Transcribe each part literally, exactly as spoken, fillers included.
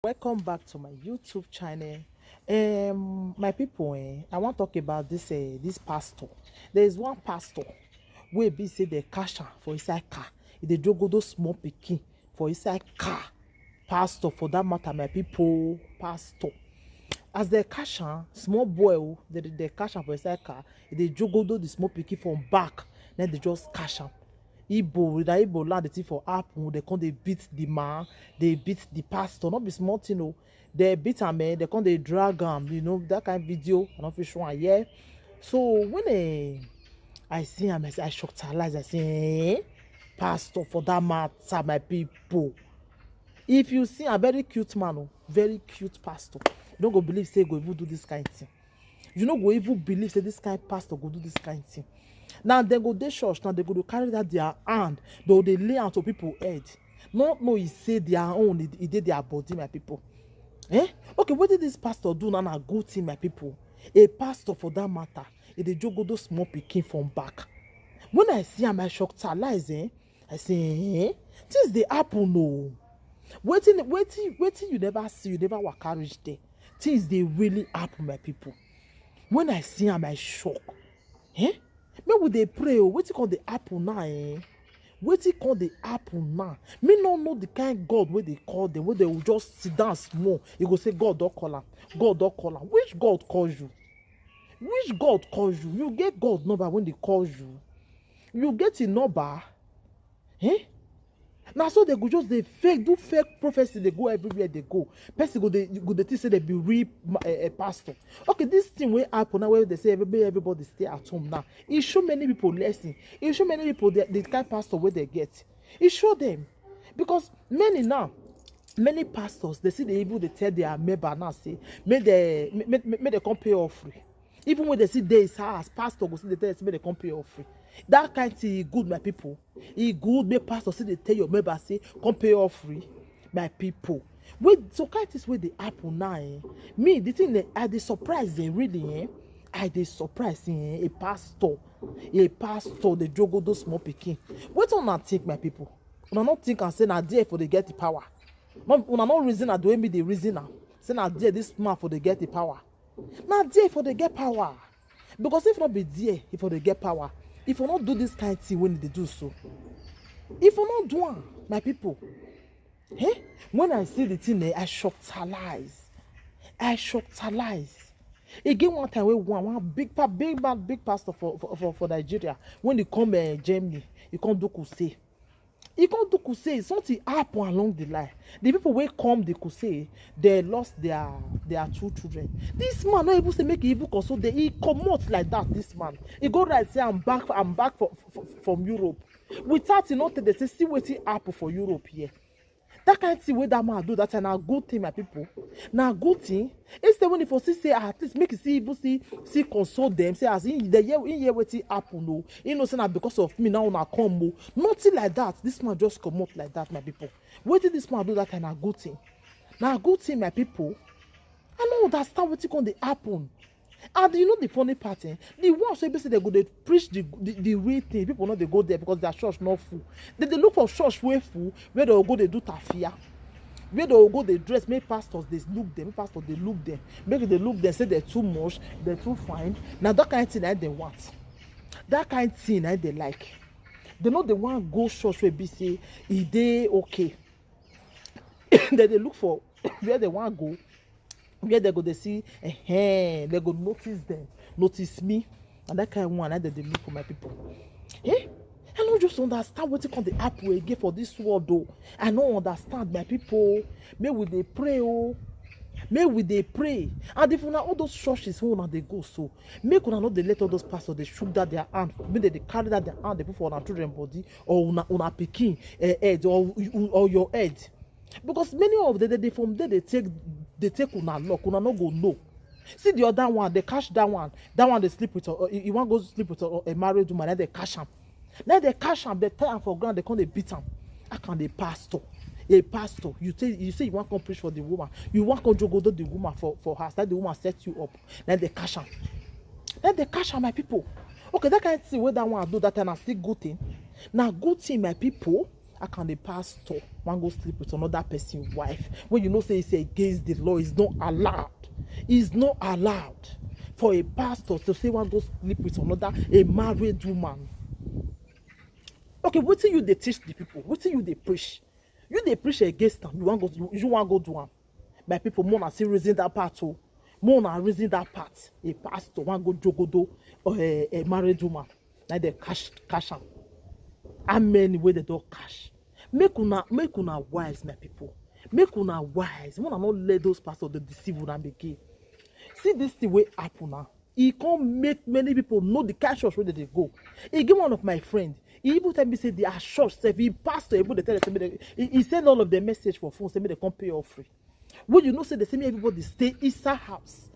Welcome back to my YouTube channel. Um, my people, eh, I wan talk about this, eh, this pastor. There is one pastor wey be say they catch am for inside car. E dey jogodo small pikin for inside car. Pastor, for that matter, my people, pastor. As they catch am, small boy, oh, they, they catch am for inside car. E dey jogodo the small pikin from back. Then they just catch am. Igbo, na Igbo land the thing for happen. They come dey beat the man, they beat the pastor. No be small thing, oh. They beat am, eh, they come dey drag am, you know, that kind of video. I no fit show am here. So when, eh, I see am, I say, I shocked her lies. I say, eh? Pastor, for that matter, my people. If you see a very cute man, oh, very cute pastor, you no go believe say go even do this kind of thing. You no go even believe say this kind pastor go do this kind thing. Now they go dey church, now they go to carry that their hand, they go dey lay out to people head. Not know he say their own, e, e dey their body, my people. Eh? Okay, what did this pastor do now? Na good thing, my people. A pastor, for that matter, e dey jogodo small pikin from back. When I see am, I shocked her lies, eh? I say, eh? Things dey happen, no. Waiting, waiting, waiting. You never see, you never waka reach there. Things dey really happen, my people. When I see am, I shock. Eh? Make we dey pray, oh. Wetin come dey happen now, eh? Wetin come dey happen now? Me no know the kind God wey dey call them, wey they will just sit down small. You go say, "God don call am. God don call am." Which God call you? Which God call you? You get God number when they call you? You get him number? Eh? Now so they go just dey fake, do fake prophecy. They go everywhere they go. Person go dey, go dey think say they be real ma-, eh, eh, pastor. Okay, this thing wey happen now, where they say everybody, everybody stay at home now. E show many people lesson. E show many people the, the kind pastor wey they get. E show them, because many now, many pastors, they see, they even they tell their member now say, make they, make, make, make they come pay offering. Even when they see they say, as pastor go see, they tell them say make they come pay offering. That kind thing e good, my people. E good make pastor see, they tell your member say come pay offering, my people. Wait, so kind things wey dey happen now, eh? Me, the thing that I dey surprise them really, eh? I dey surprise, eh? A pastor, a pastor dey jogodo small pikin. Wetin una think, my people? Una no think and say na there for dey get the power? No, una no reason am the way me dey reason am. Say na there this man for dey get the power. Na there for dey get power. Because if not be there, if for dey get power, if for not do this kind thing when they do so, if for not do am, my people, eh? When I see the thing, eh, I shocked her lies. I shocked her lies. E get one time wey one, one big pa-, big bad, big pastor for, for, for, for Nigeria, when he come, eh, Germany, he come do crusade. He come do crusade. Something happen along the line. The people wey come the crusade, they lost their, their two children. This man no even say make he even console them. He comot like that. This man, he go write say, "I'm back, I'm back for, for, from Europe," without he not tell them say, "See wetin happen for Europe here." That kind thing wey that man do that time, na good thing, my people. Na good thing. Instead when he for see say, at least make he see, even see, see console them. Say as he dey hear, he hear wetin happen, oh, he know say na because of me now una come, oh. Nothing like that. This man just comot like that, my people. Wetin this man do that time, na good thing. Na good thing, my people. I no understand wetin come dey happen. And you know the funny part, eh? The ones wey be say they go dey preach the, the, the real thing, people no dey go there because their church no full. They dey look for church wey full, where they go dey do tafia, where they go dey dress, make pastors dey look them, make pastors dey look them, make they look them say they too much, they too fine. Now that kind of thing na they want. That kind of thing na they like. They no dey want go church wey be say e dey okay. They dey look for where they want go, where they go dey see, eh, they go notice them, notice me. And that kind of one, na they dey look for, my people. Eh? I no just understand wetin come dey happen again for this world, though. I no understand, my people. Make we dey pray, oh. Make we dey pray. And if una all those churches wey una dey go so, make una no dey let all those pastors dey shook that their hand. Make they dey carry that their hand, they put for una children body, or una, una pikin, eh, head, or, or your head. Because many of them, they, they from there, they take, they take una luck, una no go know. See the other one, they catch that one. That one, they sleep with, uh, he, he want go sleep with a, a married woman, then they catch am. Then they catch am, they tie am for ground, they come, they beat am. How can the pastor, a pastor, you say, you say you want come preach for the woman, you want come jogodo the woman for, for her, that the woman set you up. Then they catch am. Then they catch am, my people. Okay, that kind of thing wey that one do that time, na still good thing. Na good thing, my people. How can a pastor wan go sleep with another person wife when you know say it's against the law? It's not allowed. It's not allowed for a pastor to say wan go sleep with another, a married woman. Okay, wetin you dey teach the people? Wetin you dey preach? You dey preach against am. You wan go, you, you wan go do am. My people, more na still reason that part o. More na reason that part. A pastor wan go jogodo, uh, a married woman. Na dem catch, catch am. How many wey dem don catch? Make una, make una wise, my people. Make una wise. Una no let those pastors dey deceive una again. See this thing wey happen now. E come make many people know the kind church wey dem dey go. E get one of my friend. He even tell me say their church sef, he pastor even dey tell them say make dem, he, he send all of them message for phone say make dem come pay offering. When you know say they say make everybody stay inside house,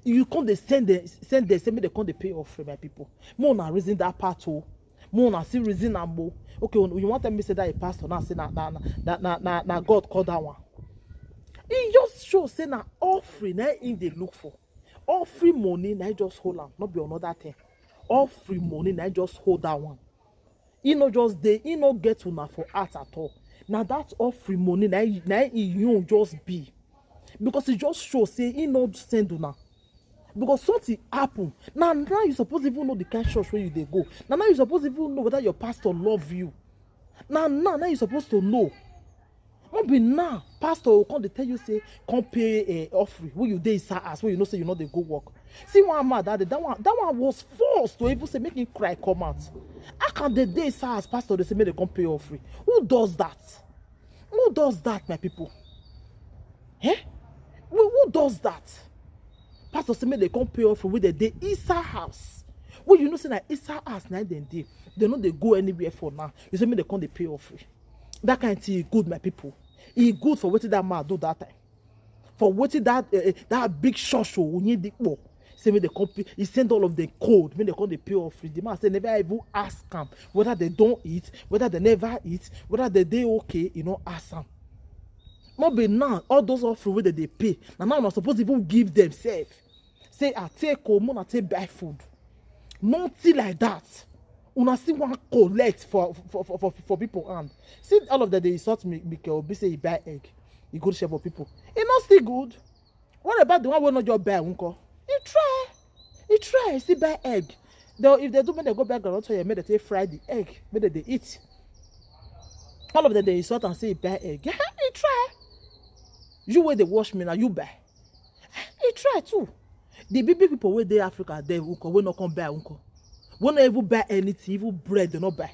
you come dey send them, send them say make dem come dey pay offering, my people. More na reason that part o. More na still reason am o. Okay, you wan tell me say that a pastor now say na, na, na, na, na, na God call that one. E just show say na offering na him dey look for. Offering money na him just hold am, no be another thing. Offering money na him just hold that one. He no just dey, he no get una for heart at all. Na that offering money na him, na him own just be. Because e just show say he no send una. Because something happen. Na now you suppose even know the kind church wey you dey go. Na now you suppose even know whether your pastor love you. Na now, now you suppose to know. No be now pastor go come dey tell you say come pay, eh, offering wey you dey inside house, wey you know say you no dey go work. See one man that day, that one, that one was forced to even say make him cry come out. How can they dey inside house, pastor dey say make dem come pay offering? Who does that? Who does that, my people? Eh? Who, who does that? Pastor say make dem come pay offering wey dem dey inside house. Wey you know say na inside house na dem dey. Dem no dey go anywhere for now. You say make dem come dey pay offering. That kind thing e good, my people. E good for wetin that man do that time. For wetin that, eh, eh, that big church o, Onyedikpo, say make dem come pay, he send all of them code, make dem come dey pay offering. The man say never even ask am whether they don eat, whether they never eat, whether they dey okay, e no ask am. No be now, all those offering wey dem dey pay, na now una suppose even give them sef. Say, "Ah, take o, make una take buy food." Nothing like that. Una still wan collect for, for, for, for, for people hand. See, all of them dey insult me, Mikel Obi say he buy egg, he go share for people. E no still good. What about the one wey no just buy nko? He try. He try, he still buy egg. Though if they do, make dem go buy groundnut oil, make dem take fry the egg, make dem dey eat. All of them dey insult am say he buy egg. He try. You wey dey watch me now, you buy. He try too. The big, big people wey dey Africa, they nko, wey no come buy nko. Wey no even buy anything, even bread, they no buy.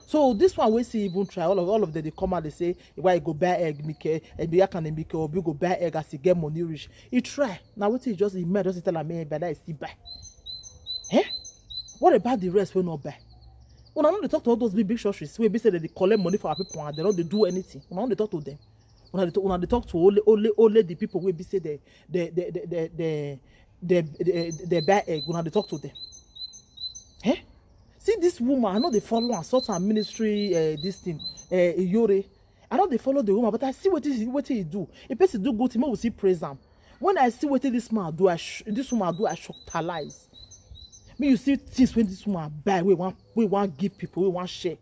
So this one wey still even try, all of, all of them dey come out, they say, "Why you go buy egg, Mike? Ebi Akane Mike Obi go buy egg as he get money reach." He try. Now wetin he just, he might just tell am, "Eh, but I still buy." Eh? What about the rest wey no buy? Una no dey talk to all those big, big churches wey be say dem dey collect money for our people and they no dey do anything. Una no dey talk to them. Una dey, una dey talk to only, only, only the people wey be say they, they, they, they, they, they, they, they, they buy egg. Una dey talk to them. Eh? See this woman, I no dey follow am, sort her ministry, eh, this thing, eh, Iyore. I no dey follow the woman, but I see wetin, wetin he do. If person do good thing, make we still praise am. When I see wetin this man do, I sh-, this woman do, I shocktalize. Me, you see things wey this woman buy, wey wan, wey wan give people, wey wan share.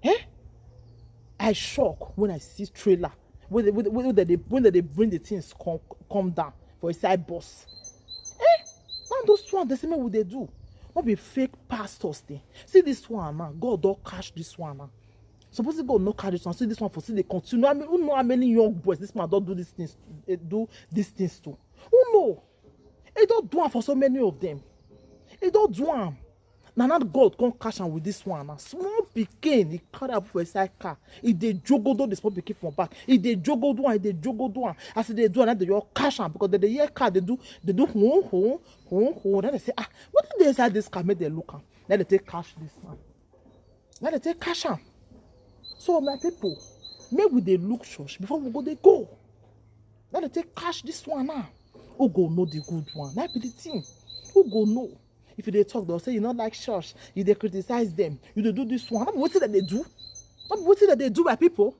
Eh? I shock when I see trailer. When they, when they, when they, when they bring the things come, come down for inside bus. Eh? Now those one, they say make we dey do. No be fake pastors thing. See this one now. God don catch this one now. Suppose God no catch this one, see this one for still dey continue. I mean, who know how many young boys this man don do these things, eh, do these things to? Who know? He don do am for so many of them. He don do am. Na now God come catch am with this one. Na small pikin, he carry am for inside car. He dey jogodo the small pikin from back. He dey jogodo am, he dey jogodo am. As he dey do am, na dem just catch am because dem dey hear car dey do, dey do hoo hoo hoo hoo. Na dem say, "Ah, wetin dey inside this car?" Make dem look am. Na dem take catch this man. Na dem take catch am. So my people, make we dey look church before we go dey go. Na dem take catch this one now. Who go know the good one? Na be the thing. Who go know? If you dey talk, they'll say you no like church, you dey criticize them, you dey do this one. No be wetin dem dey do. No be wetin dem dey do, my people.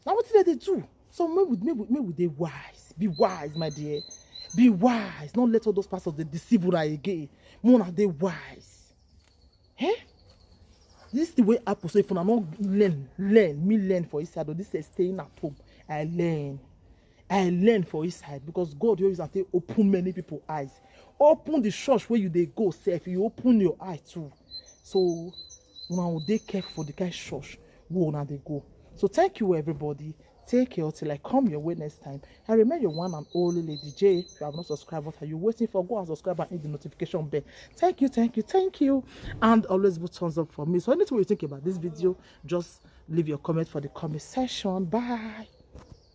Na wetin dem dey do. So make we, make we, make we dey wise. Be wise, my dear. Be wise. No let all those pastors dey deceive una again. Make una dey wise. Eh? This is the way apple. So if una no learn, learn, me learn for inside. This is staying at home. I learn. I learn for inside because God always have to open many people eyes. Open the church where you they go safe. You open your eye too. So una will dey careful for the kind church where una dey go. So thank you, everybody. Take care till I come your way next time. I remain your one and only Lady J. If you have not subscribed, what are you waiting for? Go and subscribe and hit the notification bell. Thank you, thank you, thank you. And always put thumbs up for me. So anything you think about this video, just leave your comment for the comment section. Bye.